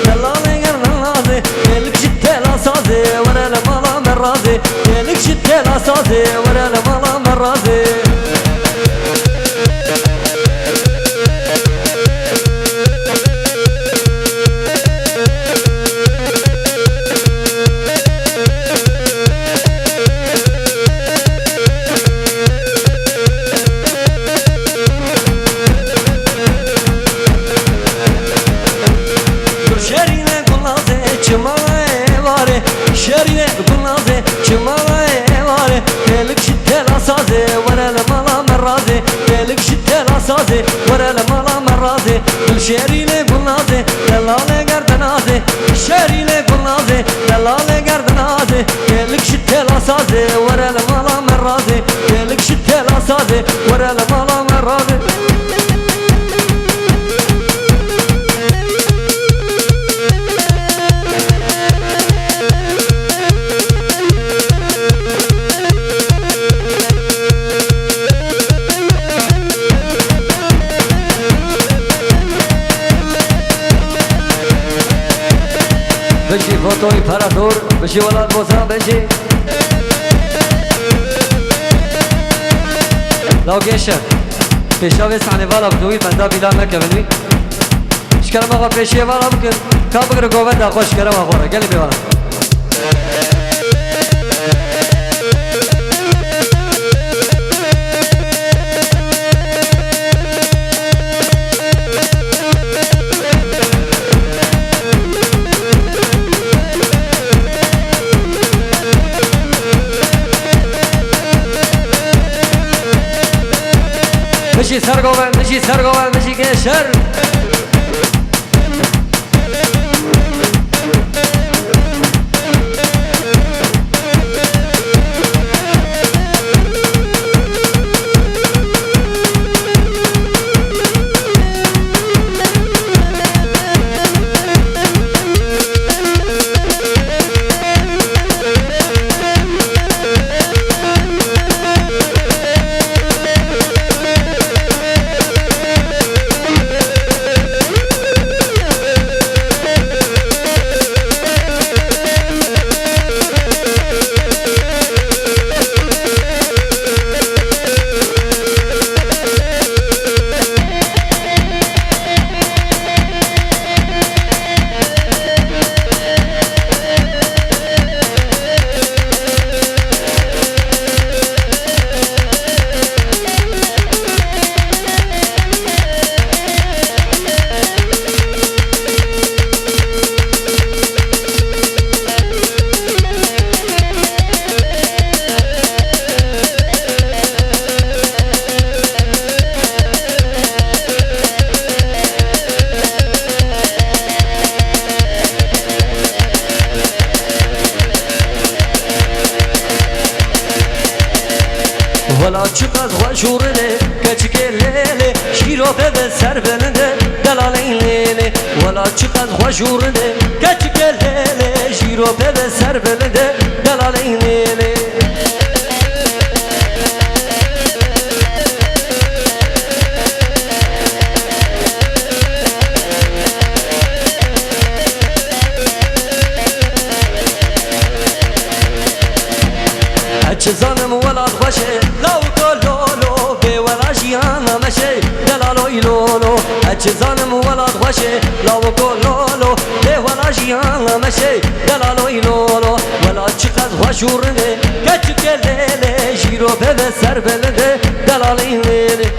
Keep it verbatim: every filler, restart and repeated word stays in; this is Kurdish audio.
Delalê gerdan razê, kêlik ji tela sazê, were li mala me razê, kêlik ji tela sazê, were li mala me razê. Şerîne gulnazê çima êvarê, şerîne gulnazê çima êvarê, kêlik ji tela sazê, were li mala me razê, kêlik ji tela sazê, were li mala me razê. Gul şerîne gulnazê, delalê gerdinazê, şerîne gulnazê, delalê gerdinazê, kêlik ji tela sazê, were li mala me razê, kêlik ji tela sazê, were li mala me razê. Bijî Voto Împarator, bijî Welat Bozan, bijî. Law Geşer, pêşa vê sahnê vala bidin wî, benda bîlan nekevin wî. Ji kerema xwe pêşiyê vala bikin, ka bigire govenda xwe ji kerema xwe re. Gelê bêwana. Bijî Sergoven, bijî Sergoven, bijî Geşer. Wela çiqas xweş û rinê, keçikê lêlê, şîro pê bi ser bilinde, delalê lêlê. Wela çiqas xweş û rinê, keçikê lêlê, şîro pê bi ser bilinde, delalê lêlê. Ez çi zanim welat xweş e, lawiko lolo, bê wela jiyana meşe, delaloy lolo. Ez çi zanim welat xweş e, lawiko lolo, bê wela jiyana meşe, delaloy lolo. Welat çiqas xweş û rinê, keçikê lêlê, şîro pê bi ser bilinde, delalê lêlê.